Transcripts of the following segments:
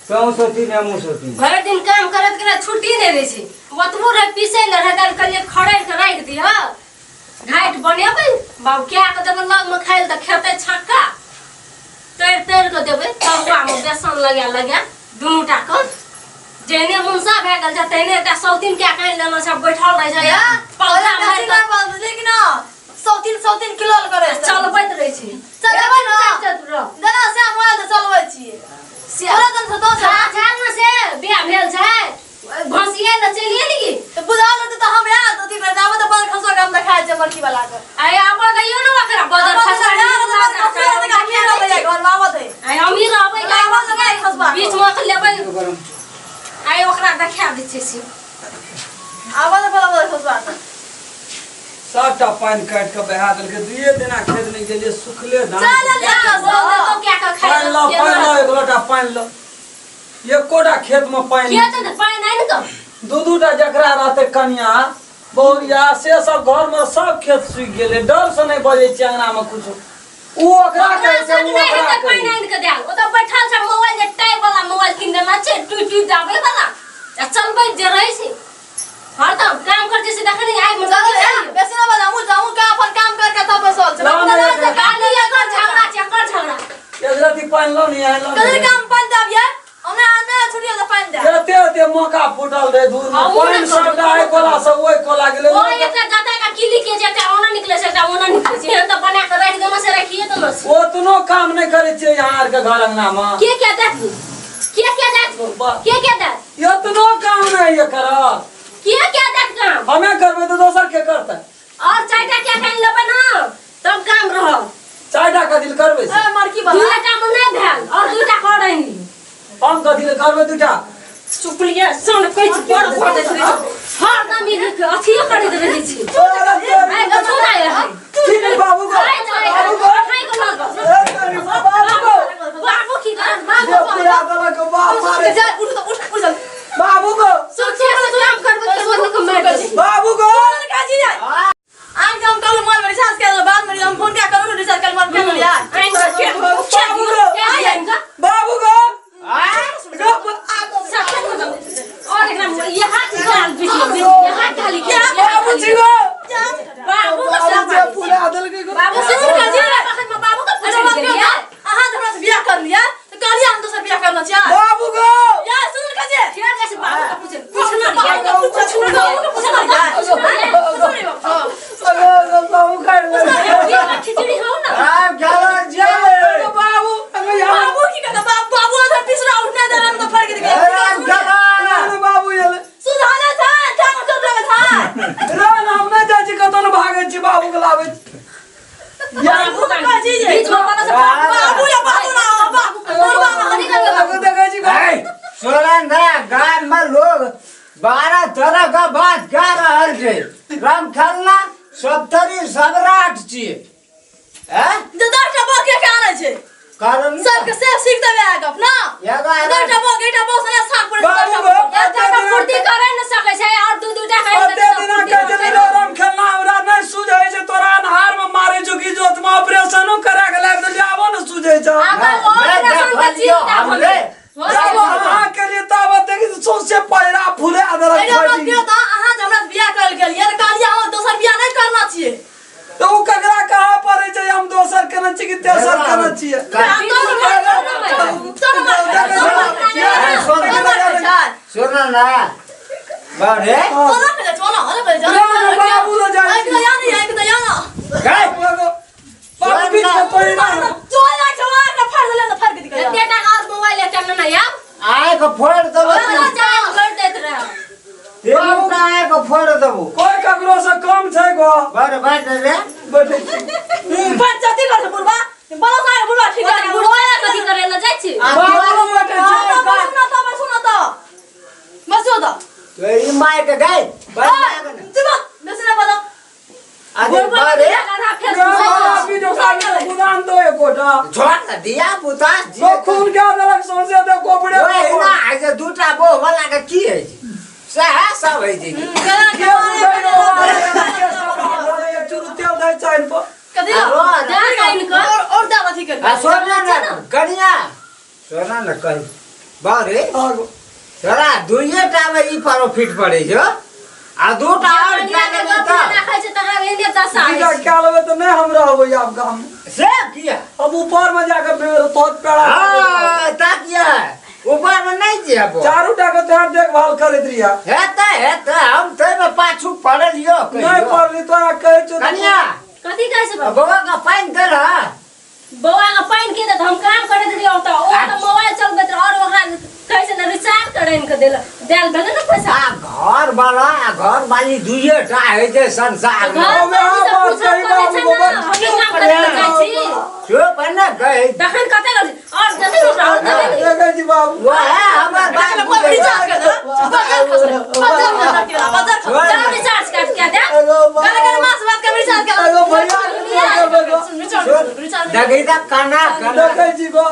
तोहूँ सोची ने हमहूँ सोची। भरि दिन काम करैत करैत छुट्टी नहि रहै छै। ओतबो रहै पीसै लए रहै दालि, कहलियै खड़ैर के राखि दिहऽ, घाटि बनेबै बाबू कए कऽ देबै लगमे खाइ लए तऽ खेतै छक्का। तरि तरि कऽ देबै तरुआमे बेसन लगा लगा दुनू टा कऽ। जेहने मुनसा भए गेल छै तेहने एकटा सौतीन कए कऽ आनि लेने छै, बैठल रहै छै पंखा मारि कऽ। बुझलियै कि ना? सौतीन सौतीन किलोल करै छै। चलबैत रहै छै। चलेबै ना? चलैत रह। जेना से मोबाइल तऽ चलबै छियै। से तोरा जन से दोसर। खा झाल ने से बियाह भेल छै, घसिए ने चलिए ने की। तऽ बुझल रहतै तऽ हम आयत अथी पर जाबे तऽ बड़ खसुआ के हम देखाय छियै मरकी वाला के। आइ आबऽ दैयौ ने ओकरा बदर आबऽ खसुआ दैयौ ने, बदर खसुआ के हम रहबै घर में, आबऽ दे। आइ हमही रहबै, आबऽ दे खसुआ के। बीच में के लेबै। आइ ओकरा देखा दै छियै से। आबऽ दे पहिले बदर खसुआ के। सबटा पानि काटि कऽ बहा देलकै। दुइये दिना खेत नहि गेलियै, सुखले धान। चल जा, बोल देतौ क्या कऽ खाइ पानि लाउ, पानि लाउ, एक लोटा पानि लाउ। एकोटा खेत में पानि खेत ने पानि आनि कऽ। दू दूटा जकरा रहतै कनिया बहुरिया से सब घर में सब खेत सूखि गेलै। डर से नहि बजै छियै अंगना में कुछो। उ ओकरा ओकरा कहै छै, संग उ नहि ओकरा हेतै पानि कहै। आनि कऽ देल। ओतऽ बैठल छै मोबाइल जे टाइप वाला मोबाइल कीन देना छै, टू टू दाबै वाला आ चलबैत जे रहै छै। हरदम काम कर जैसे देखने आइ में चल ए, बेसी ना बजा, हमहूँ हमहूँ का अपन काम करके तब बैसल छै। लाउ ने बाबू, एक खाली एकर झगड़ा छै, एकर झगड़ा। एक रत्ती पानि लाउ ने, यहाँ लाउ ने। कथी काम पानि देब ये? हमरा आने छुट्टी होतै पानि देब। एते एते मौका फूटल रहे धूर में, हमहूँ पानि ने सबटा एहि कोला से ओहि कोला गेलै। ओ एकटा जाता का किली के जे एकटा ओना निकले छै, एकटा ओना निकले छै। एहन तऽ बना के राखि देना से राखिए देना छै। ओतनो काम नहि करै छियै यहाँ आरके घर अंगना में। के के देत? के के देत? के के देत? एतनो काम नहि ये करत। के के देत काम? हमे करबै तऽ दोसर के करतै? और चारिटा के कानि लेबै ना तब काम रहत। चारिटा कथी लए करबै से? ए, मरकी वाला। दूटा मे नहि भेल और दूटा कर आनि। हम कथी लए करबै दूटा? चुपलिए सन कहै छी बड़ भऽ जाइत रहै छै। हरदम ई अथिये करैत रहै छै। आइ कथू नहि रहै। ठीक है बाबू को, बाबू को, ए तेरी बाबू को। बाबू की करत? बाबू जे पूरा देलक बाप मारे। जा, उठ तो, उठ, उठ चल। बाबू को, सोचे से काम करबै तऽ सोच के मारि दै छै। बाबू को। काजी जाय। आइ के हम कहलहुँ मोबाइल में रिचार्ज कर लो, बाद में हम फोन क्या करू, रिचार्ज कर मोबाइल कर लिया। आनि कऽ के बाबू को, बाबू को। और एकरा यहाँ की गाल बिटिया, यहाँ खाली के बाबू जी को। बाबू के बाबू सब जे पूरा देलकै गो। बाबू से काजी। बाबू के अच्छा बात पूछै करियौ, अहाँ जे हमरा से बियाह कर लिया तऽ कहलियै हम दोसर बियाह करना छियै। बाबू को। या सुन काजी। फेर जैसे बाबू के पूछे पूछना बाबू के पूछना, बाबू के पूछना या। सुन रे बाबू। अरे बाबू खाइ ले। खिचड़ी हो ना। आब खेला जेबै। बाबू, अरे यहाँ बाबू की कहता? बाबू बाबू अगर तीसरा उठना दे रहा तो फड़ के दिखा। आब खेला। बाबू एलै। सुधारे था, था चल रहा था। रान हम नहि जाइ छी कतौ ने, भागै छी बाबू के लाबै छी। बाबू के काजी जे। बीच में वाला सब बाबू या बाबू ना बाबू बाबू ना निकल। बाबू देखै छी। ए, सोलन रे, गाम में लोग 12 तरह का बात गा रहल छै। राम खेलना सप्तरी सम्राट छियै। हैं? जे 10 टा बो के के आनै छै? कारण सबके से सीख देबे आगे अपना। एगो 10 टा बो के एकटा बो से साफ पड़े। बाबू गो, एकटा के पूर्ति करे न सकै छै और दू दूटा के ओते दिना कहै छलै रे राम खेलना हमरा नहि सुझै छै, तोरा अन्हार में मारै छौ कि जोत में ऑपरेशनो करा के लाबि देलियै, आबो ने सुझै छौ। आब ऑपरेशन के चिंता हमरे जब अहाँ के लिए तब देखी सौंसे पैरा फुला देलक एगो बात फटि। कहियौ तऽ अहाँ जे हमरा से बियाह करल गेलियै तऽ कहलियै हम दोसर बियाह नहि करना छियै। तऽ ओ ककरा कहऽ पड़ै छै हम दोसर केने छी कि तेसर केने छियै? सुन ना बारे। बाबू लग जाइ छी। गए। बाबू बीच में तोरी ना। एतेटा और मोबाइल एकटा ने आब आय के फोड़ देबो। जाय कर दैत रह। तीनू टा आय के फोड़ देबो। कोई ककरो से कम छै गो? बड़ बैठ रे। बैठे छी। बुढ़वा कथी करे लए जाइ छी? बाबू बैठे छी। तोरी माय के गए। बड़ माय के ने। अरे बारे। कुदान दो एकोटा। छोड़ ना दिया पुता। तो खून के देलक सौंसे दे कोपड़े। ओए ना आज दूटा बो वाला के की है सएह सब है जे। चुरु तेल दै चाइन पर। जा आनि कऽ। आ सोना ना कनिया, सोना ना कही। बारे आगो तोरा दुइये टा में ई प्रॉफिट पड़े छौ आ दूटा और कनिया क्या के लेबै गप तऽ नहि राखै छै तकरा एहने दशा होइ दूटा छै। क्या लेबै तऽ नहि हम रहबै आब गाम में से किया अब ऊपर में जाके तोहर पेड़ा हाँ ता किया ऊपर में नहीं जेबो चारू टा के तोहर देखभाल करैत रहिया हेतै हेतै हम ताहिमे पाछू पड़ल यौ नहि पड़ली तोरा कहै छौ तऽ- कनिया कथी कहै छै बाबू? बौआ के पानि देलह बौआ के पानि के देत हम काम करैत रहियै ओतऽ ओ तऽ मोबाइल चलबैत रहै और ओकरा कहै छै ने रिचार्ज कराइन के देल देल भेलै ने पैसा आ घर वाला आ घर वाली दुइये टा होइ छै संसार मे घर ओमे वाली हाँ सब बात पूछब सही करै छै बाबू, ने, हमही काम करै लए जाइ छी चुप ने गई तखन कतऽ गेल और देतै ने ओकरा और देतै ने देखै छी बाबू वएह हमर बात मोबाइल रिचार्ज कर दे बाजार खसरे बाजार खसरे केला बाजार खसरे जाओ रिचार्ज काट के दे एगो बाबू। कल कल मास बात के रिचार्ज कर एगो भैया रिचार्ज रिचार्ज देखी तऽ कना कना देखै छी गो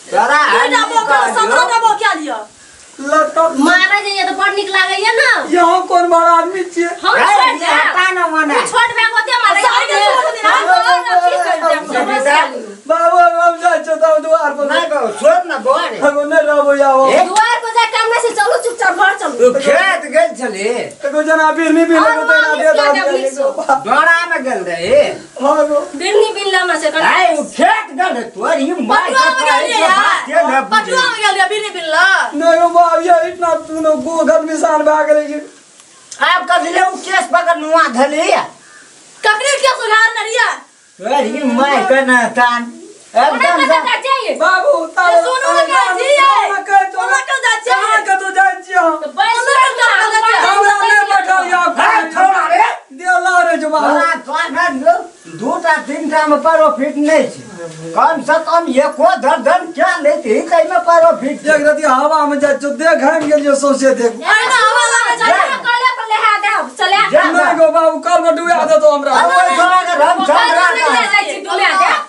तोरा दुईटा बो कर 17 टा बो क्या लिया लता मारे जाइए तऽ बड़ नीक लागैया ने यहाँ कोन बड़ा आदमी छियै हम हे, छोड़ ये देब। हटा न मने। उ छोट भाय ओते मारे सारी के छोड़ देना। हम और अथी कर देब, समस्या नहीं। बाबू हम जाइ छियै तब दुआर पर नहीं बाबू सुन न बौआ रे एगो नहि रहबै आब हे? दुआर पर जा काम नहीं से चलू चुपचाप घर चलू तू खेत गेल छली एगो जना बिरनी बिन और एगो तैना मालिश दे कए दे देब नीक सँ। डोरा में गेल रही हाँ गो बिरनी बिन लेना छै कनि आइ उ खेत गेल रहे तोर ई माय पटुआ में गेल के बात के रहियै न बुझै। पटुआ में गेल रहियै बिरनी बिनला नहि गो बाबू ये इतना तू गो घटमिसान भए गेलै कि आब कथी ले उ केस पकड़ नुआ धली ककरे के सुधार न रहियै तोर ई माय के न तान ओना एकदम कतऽ जा जाइए बाबू तार सोनू लग जाइ छियै। कहाँ ओना के जाइ छियै। कहाँ कतौ जाइ छियै हम? तऽ बैस ओना कऽ कतऽ हम जाइ छियै? हमरा नहि बैठल यऽ हे छोड़ा रे देला रे जो बाबू तोरा तोरा दूटा तीनटा में प्रॉफिट नहीं छै कम से कम एको दर्जन क्या लेती ताहिमे प्रॉफिट एक रति हवा में जाइ छियौ देह घामि गेलियौ सौंसे देह अरे हवा लागै छै जा। कले पर लेहा देब चले जा। नहि गो बाबू कल में डुबा देतौ हमरा ओहि छोड़ा के रामचंद्रा नहीं ले जाइ छी डुबा देब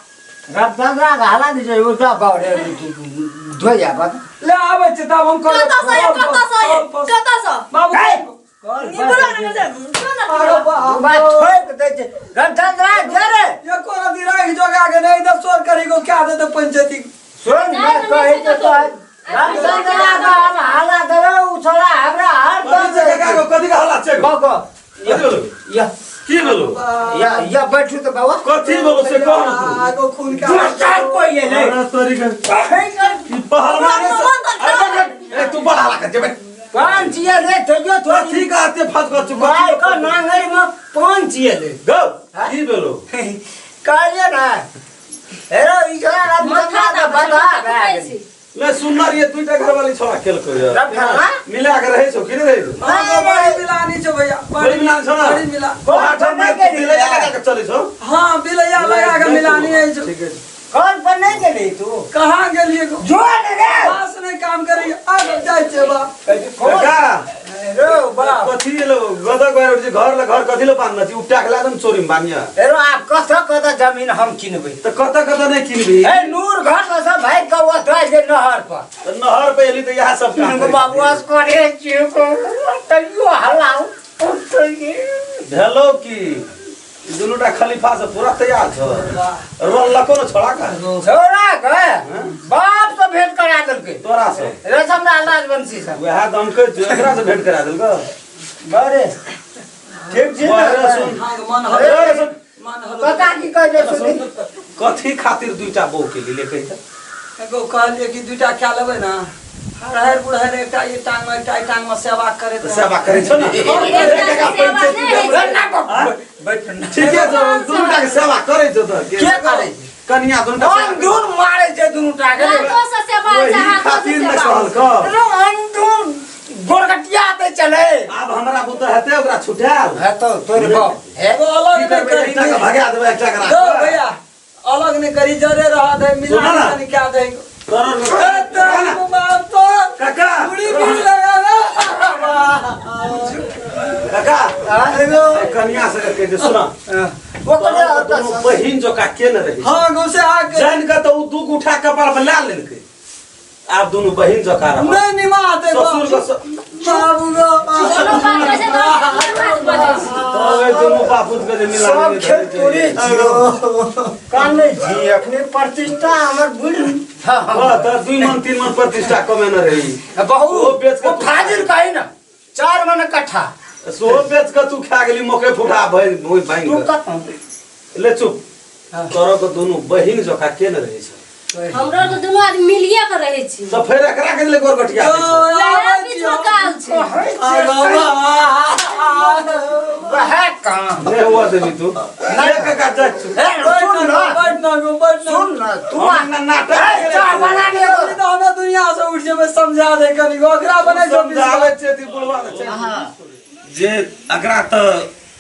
रामचंद्रा के हाला दै छै ओ सब बाबरे धोइया बत ले आबै छै तब हम करब कतऽ से कतऽ से कतऽ से बाबू हे! निबुरा न जाय आरो बाप बात ठोक दै छै रामचंद्रा जे रे एको रति राखि जोगा के नहि तऽ चोर करी गो क्या देतौ पंचायती सुन मैं कहै छै तो रामचंद्रा के हम हाला देबै उ छोड़ा हमरा हर कथी छै काका गो कथी के हल्ला छै गो? गो कथी भेलो या की भेलो या या बैठू तऽ बाबा कथी भेलो से कह न तू आगो खून का दोसर कोई एलै अरे तोरी के ई पहलवान से अरे बैठ, ए तू बड़ हल्ला कर जेबे पान चिया रे तैयो कथी थोड़ी कहते फस कर चुप माय का नांगरि में पान चिया रे गो की भेलो कहलिए ना हेरो ई छोड़ा रामचंद्रा के बता भए गेलै मैं सुनना रहिए दुईटा घरवाली छोड़ा खेलको यार रब खेलना? मिला के रहै छौ कि नहीं रहै छौ हाँ, बड़ी मिलानी छौ भैया बड़ी मिलानी छौ ना? बड़ी मिला कोहाटा में बिलैया लगा के चलै छौ हाँ बिलैया लगा के मिलानी है छौ ठीक है कौन पर नहीं गेली तू कहाँ गेलिए गो जो ने रे पास नहीं काम करी आगो जाइ छै बा काका रो बाप कथी लो गदा गएर जे घर ल घर कथी लो बान्हना छी उपटा के लादम चोरी में बान्हिया हेरो आप कत कत जमीन हम किनबै त कत कत नहीं किनबी हे नूर घर से सब भाई के ओतय जे नहर पर त नहर पे एली त इएह सब काम करै। बाबू अस करे छियो तैयो हल्ला भेलो की ई दुनूटा खलीफा से पूरा तैयार छौ रोलको न छोड़ा का छोड़ा के बाप से भेंट करा देलकै तोरा से रसम ना राजवंशी से वएह दम के एकरा से भेंट करा देलको बरे ठीक छी बरे ने सुन हाँ मन अरे हलो सुन मन हलो कका की कहै छै सुनी कथी खातिर दुईटा बहू के लिए कहि त एगो कहलिए कि दुईटा खा लेबै ना हरहर बुढ़हर एकटा ई टांग में एकटा ई टांग में सेवा करैत तऽ सेवा करै छौ ने एकटा के सेवा नहि होइ छै। बैठ ना ठीके छौ दुनू टा के सेवा करै छौ तऽ के करै छै? कनिया दुनू टा कोन दूर मारे छै दुनू टा के हाथो से सेवा होइ छै, ओही हाथो से खातिर ने सेवा होइ छै। कहलकौ रो अंदूर गोरगटिया ते चले आब हमरा बुते हेतै ओकरा छुटायल हेतो तोर बाप हे एगो अलग की नहि करबै करी एकटा के भगा देबै एकटा के दो राखबै भैया अलग नहीं करी जरे रहा दे मिला सुना ना। नहीं क्या दे तोहर ए तेरी बाप तो काका पूरी भी लगा ना काका एगो कनिया से कह दे सुना ओकरे ओतऽ दुनू बहिन जोका के ने रही हाँ गुस्से आके जान के तऽ उ दू गुठा कपार पर ला लेलकै आब दुनू बहिन जोका रह नहीं निमा दे ससुर के बाबू गो कोनो बात कहै छै तऽ बात बजै छै। तबे दुनू बापूत के जे मिला सब खेत तोरे छियो कानै छी अखने प्रतिष्ठा हमर बुढ़ तऽ 2 मन 3 मन प्रतिष्ठा कमे न रही बहु ओ बेच के ओ फाजिल कही ना 4 मन कट्ठा सो बेच के तू खा गेली मकई फुटा भई भई भांग तू के। कत ले चुप तोरो के दुनू बहिन जका के न रहे छै हमरो तो दुनू आदमी मिलिए के रहै छी तऽ फेर एकरा के ले गोरगटिया दै छै। वएह बीच में काल छै वह काम नहि हुआ देबी तू ले काका जा चुप ए, सुन ना बैठ ना गो बैठ ना सुन ना तू हम ना नाटक ए, चाह बना के दो। तो हमें दुनिया से उठ जेबै समझा दे कनी गो ओकरा बनै छौ समझाबै छै ती बुढ़वा के छै जे एकरा तऽ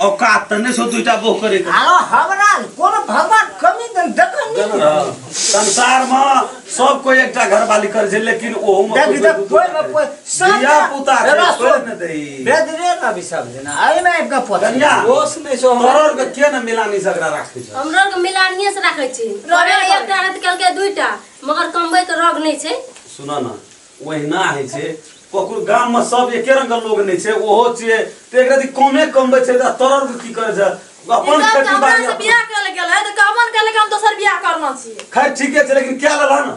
औकात तऽ नहि छौ दुइटा बोह करे के आरो हमरा कोनो भगवान कमी दन देखन नहीं संसार में सब कोई एकटा घरवाली करे छै लेकिन ओहू में देख देख कोई में कोई सब धिया पुता छै, एरा छोड़ि सुन ने दही। बेदरे ना भी सब जना एहि में आबि के पोता कनिया होश नहि छौ हमरा तोहर के के ने मिलानी सगरा राखै छै हमरो के मिलानिए से राखै छी रवे एकटा रहत कहलकै दुइटा मगर कमबै के रग नहि छै सुन न ओहिना होइ छै ककरो गाम में सब एके रंग के लोग नहीं छै ओहो छियै तऽ एक रति कमे कमबै छै तऽ तोहर के की करै छै अपन सब खेती हमरा बाड़ी से बियाह करे गेल है तऽ कहबन करले कि हम दोसर बियाह करना छी खैर ठीके छै लेकिन क्या लेलह न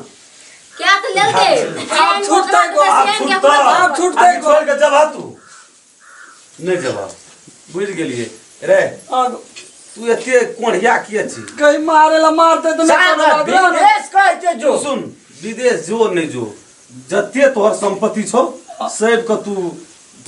क्या तऽ लेलकै आब छूटतै गो, आब छूटतौ आब छूटतै आब छोड़ि के जबह तू नहि जबह बुझि गेलियै रे आगो। तू एते कोढ़िया किए छी कहीं मारे ला मारते तऽ नहि कोनो बात रह ने। विदेश कहै छै जो सुन विदेश जो नहि जो जते तोहर संपत्ति छौ सब के तू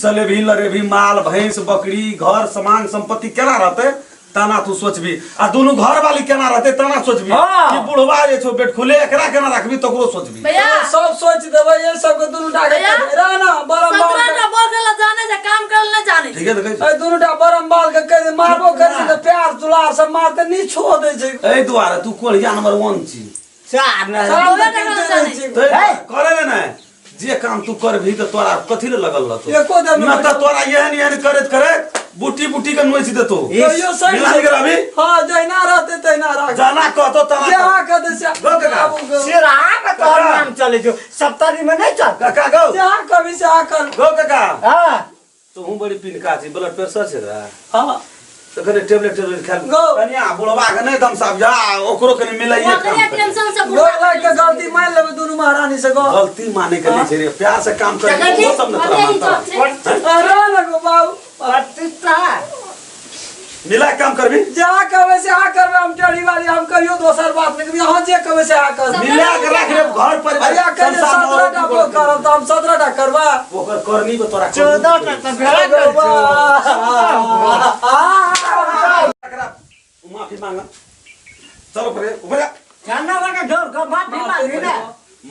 चलेबही लड़ेबही माल भैंस बकरी घर सामान संपत्ति केना रहते तना तू सोचबी आ दुनू घर वाली केना रहते तना सोचबी हाँ। कि बुढ़वा जे छौ बेट खुले एकरा केना रखबी तकरो सोचबी भैया सब सोच देबै ये सबके दुनू टा के भैया? रह ना बरम बाल 17 टा बोल के जाने छै काम करे ला जाने छै ठीक है तऽ कहै ए दुनू टा बरम बाल के कहि दे मारबो करै छै तऽ प्यार दुलार सब मारते नहीं छोड़ दै छै छी। एहि दुआरे तू कोढ़िया नंबर 1 छी चार ना सब बोले तऽ ने करिते जानै रहै छै। तऽ हे। करे ने ने जे काम तू करबही तऽ तोरा कथी ले लगल रहतौ एको देर न नहि तऽ तोरा एहन एहन करैत करैत बूटी बूटी के नोचि देतौ कहियो सही मिलानी के रहबी हाँ जहिना रहते तहिना राख जाना कहतो तना जहाँ कहते से गो काका। बाबू गो। सिरा के तोहर नाम चले जो सप्तारी में नहीं चल काका गो जहाँ कभी से आ कर गो काका हाँ तोहू बड़ी पिनका छी ब्लड प्रेशर छै रे हाँ तऽ कनि टेबलेट टेबलेट खा गो। कनिया बुढ़वा के नहि दम साहब जा ओकरो कनि मिलाइए काम ओकरे करी। टेंशन से गो बुढ़वा लाग के गलती मान लेबै दुनू महारानी से गो गलती माने के नहीं छै रे प्यार से काम करे जगह जी, वो सब न तोरा ओकरे ही मानता सब छै अरे लगो बाबू प्रतिष्ठा मिला के काम करबी जहाँ कहबै से आ करबै हम टेढ़ी वाली हम कहियो दोसर बात नहीं करबै अहाँ जे कहबै से आ करबै मिला के राख ले घर परिवार भैया कहे संसार में 17 टा औरत बोल करब तऽ हम 17 टा करबा ओकर करनी पे तोरा 14 टा तऽ भेड़ा गो बा। एकरा माफी मांग चलो परे ऊपर जा। जाना वाला डर का माफी मांगी ना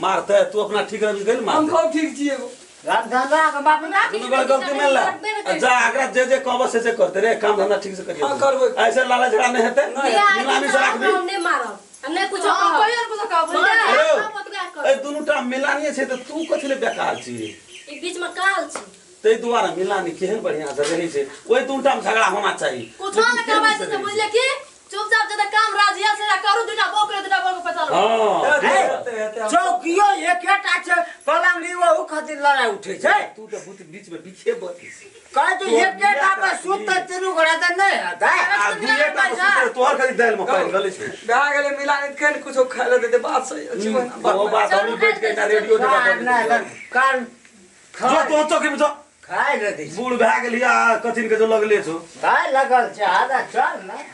मारते तू अपना ठीक रह गेल हम मारते खूब ठीक छियै गो। रामधना के बाप ना दुनू गोड़ा गलती मान ले आ जा एकरा जे जे कहब से से करते रे काम धंधा ठीक से करिए हाँ, करबै। ऐसे लालच झगड़ा नहीं हेतै बियाह मिलानी से राखबी हम नहि मारब हम नहि कुछो हम कहब कहियो ने कुछो कहब मगर भैया हेलो। हम ओतबे ए करब दुनू टा मिलानी छै तऽ तू कथी ले बेकार छी ई बीच में काल छै ताहि दुआरे मिलानी केहन बढ़िया से रहै छै ओहि दुनू टा में झगड़ा होना चाही कुछो ने कहबै से बुझले कि चुपचाप जदा काम राजिया से करू दुटा बोकरे दुटा बोक पैसा लो हाँ हेतै, हेतै, हेतै, हम- चौकियो एकेटा छै पलंगड़ी ओहू खातिर लड़ाई उठे छै तू तऽ भूत बीच में बिखे बती कहै छै एकेटा पर सुतते तीनू गोड़ा तऽ नहि हेतै आ दुइये टा में सुतै तोहर खाली दालि में पानि गलै छै भए गेलै मिलानी तऽ केहन कुछो खाय लए देतै बात सही अछि बहिना, ओ बात हमहूँ बैठ के एकटा रेडियो देखा कान नहि कान जो तो चौकी में जो खाय लए दै छै बूढ़ भए गेली आ कथिन के जो लगले छौ खाय लगल छै आधा चल ने